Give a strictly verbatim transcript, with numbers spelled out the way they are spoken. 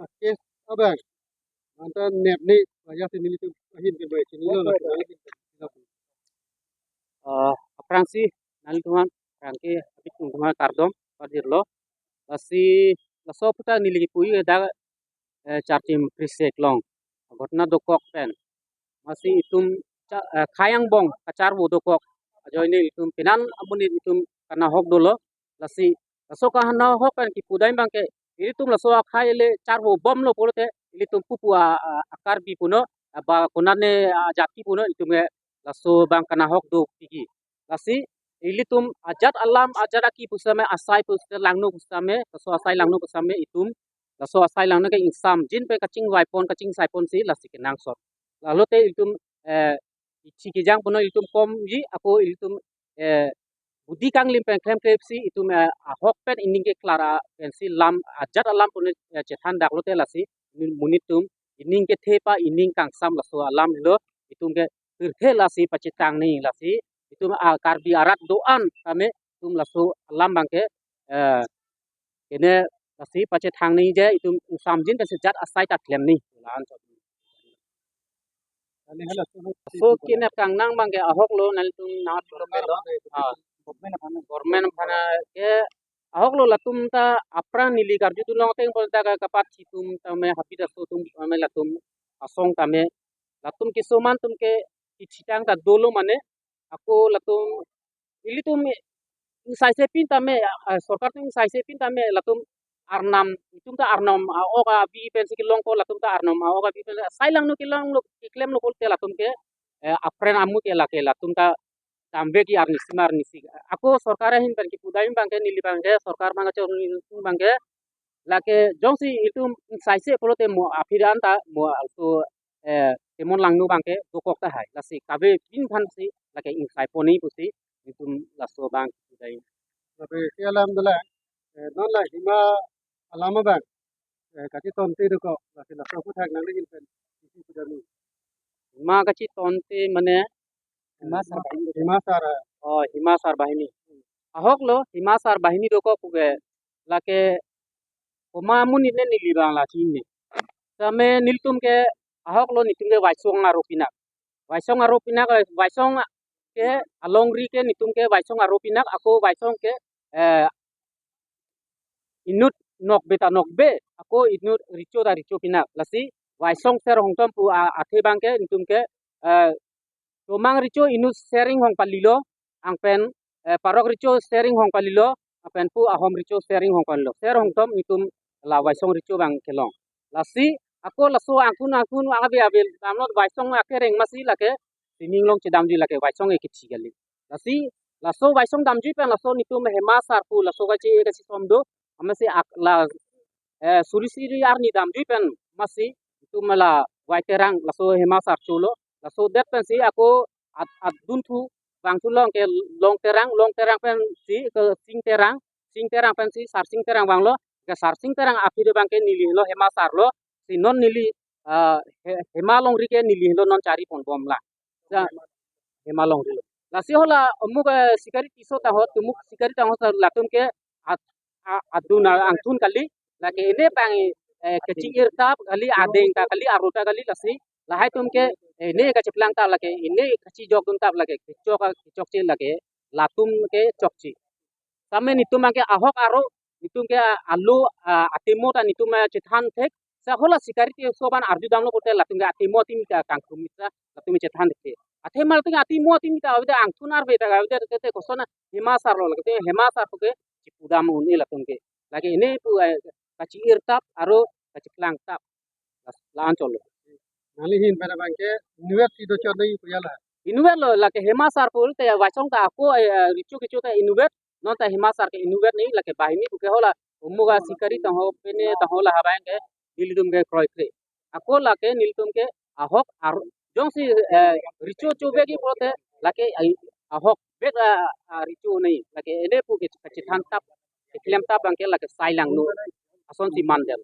Case abang. Anta nepni wajah si nelitum ahin ke bai chinilo na. Ah, aphrangsi nanglitum aphan aphrang ke abitung tum aphan kardom pajirlo. Lasi laso aphuthak neli kipu-i dak, eh, Charchim Krisek along ghotona dokok pen. Lasi itum cha-, eh, khei angbong kacharvo dokok ajoine itum penan amonit itum kanahok dolo. Lasi laso kanahok pen kipu dam abang ke ilitum laso akhei le charvo bomlo pulote ilitum pupu a, a, a Karbi puno, a, ba konane, a, jat ke puno itum ke laso abang kanahok dopikji. Lasi ilitum ajat alam ajat aki pusitame asai pusi langno pusitame laso asai langno pusitame itum laso asai langno ke ingsamjin pen kachingvaipon kachingsaipon si lasi kenangsot. Lalote ilitum, eh, ichi kejang puno ilitum komji ako ilitum, eh, budi kanglim pen klemkle si itum, eh, ahok pen ining keklar a pensi lam ajat alam puno, eh, chethan daklote lasi monit atum ining kethe pa ining kangsam laso alam lo itum ke pirthe lasi pachetang nangji lasi itum a Karbi arat do-an tame itum laso alam abang ke, eh, kene lasi pachethang nangji je itum ingsamjin pensi jat asai ta klem nangji. Lason. So kinep kangnang abang ke ahok lo nanglitum na, ah, government aphan ke ahok lo latum ta aphrang neli karjudun long ateng pon ta ka kapachini atum tame habit aso atum tame latum asong tame latum keso atum ke kachethang ta dolo mane ako latum ilitum ingsaisepin tame, ah, sorkar atum ingsaisepin tame latum arnam itum ta arnam a-ok abi pensi kelongpo latum ta arnam a-ok abi pen asai langno kelonglo keklemlo pulote latum ke, eh, apren amu ke lake latum ta damvekji arnisi ma arnisi. Ako sorkar ahin pen kipu dam abang ke neli abang ke sorkar abang ke chong abang ke lake jongsi itum ingsaise pulote mo aphi ran ta mo also, eh, temon langno abang ke dokok tahai. Lasi kave bin aphansi lake ingsaipon nangji pusi itum laso abang kipu dam. Tapi si alam dola, eh, non la hima alam abang, eh, kachetonte dokok, lasi laso aphuthak nangli ahin pen isi sudah ni. Hima kachetonte mane hima sar bahini. Hima sar, ah. Oh, hima sar bahini. Ahok lo hima sar bahini dokok puke lake komat amonit ne neli abang la chinine. Tame nelitum ke ahok lo netum ke Vaisong aro pinak. Vaisong aro pinak, eh, Vaisong ke alongri ke netum ke Vaisong aro pinak ako Vaisong ke, eh, inut nokbe ta nokbe ako inut recho ta recho pinak. Lasi Vaisong Ser Hongthom pu a, athe abang ke netum ke, eh, Tomang recho inut Ser Inghong palilo, angpen, eh, Parok recho Ser Inghong palilo, angpen pu Ahom recho Ser Inghong palilo. Ser Hongthom netum la Vaisong recho abang kelong. Lasi ako laso angthun angthun ave ave damlo Vaisong akereng masi lake sining along chedamjui lake Vaisong ke kechi kali. Lasi laso Vaisong damjui pen laso netum hima sar pu laso kache kachisom do, amatsi ak la, eh, suri suri arni damjui pen masi netum la Vai Terang laso hima sar cholo. Laso det pensi ako ad-, adun thu vangthu long ke Long Terang, Long Terang pensi ke Sing Terang, Sing Terang pensi Sarsing Terang vanglo, ke Sarsing Terang aphi abang ke neli henlo hima sar lo, si non neli, ah, he-, hima longri ke neli henlo non chari pon bom la. Ja, hima longri lo. Lasi hala omuk, eh, Sikari Tisso ta ho, tumuk Sikari ta ho latum ke at-, a-, adun a-, angthun kali, lake ine abang, eh, kachi-ir tap kali, adeng ta kali, aro ta kali lasi, lahai atum ke, eh, ine kachiplang tap lake, ine kachijokdun tap lake, kechok, kechokche lake, latum ke chokche. Tame netum abang ke ahok aro, netum ke alo, ah, atemo ta netum, eh, chethan thek, sa hala Sikari Tisso abang arju damlo pulote latum ke atemo atim ta kangkrum ta, latum chethan thek. Athe mal atum atemo atim ta, avida angthun arve ta, avida te, te, kosona hima sar lo, lake hima sar puke, chipu dam un-e latum ke. Lake ine pu, eh, kachi-ir tap, aro kachiplang tap. Las-, la-an cholo. Nangli ahin pen abang ke, inutvet si dochot nangji pu ya la. Inutvet lo, lake hima sar pulote Vaisong ta ako, eh, recho kecho ta inutvet, non ta hima sar ke inutvet nangji, lake bahini puke hala, omuk a Sikari ta ho, pene ta ho la abang ke, nelitum ke kroikre. Ako lake nelitum ke ahok ar-, jongsi, eh, recho chovekji pulote lake ai ahok bet, ah, ah, recho nangji. Lake ine pu ke kachithan tap, keklem tap abang ke lake sai langno. Asonsi mandel.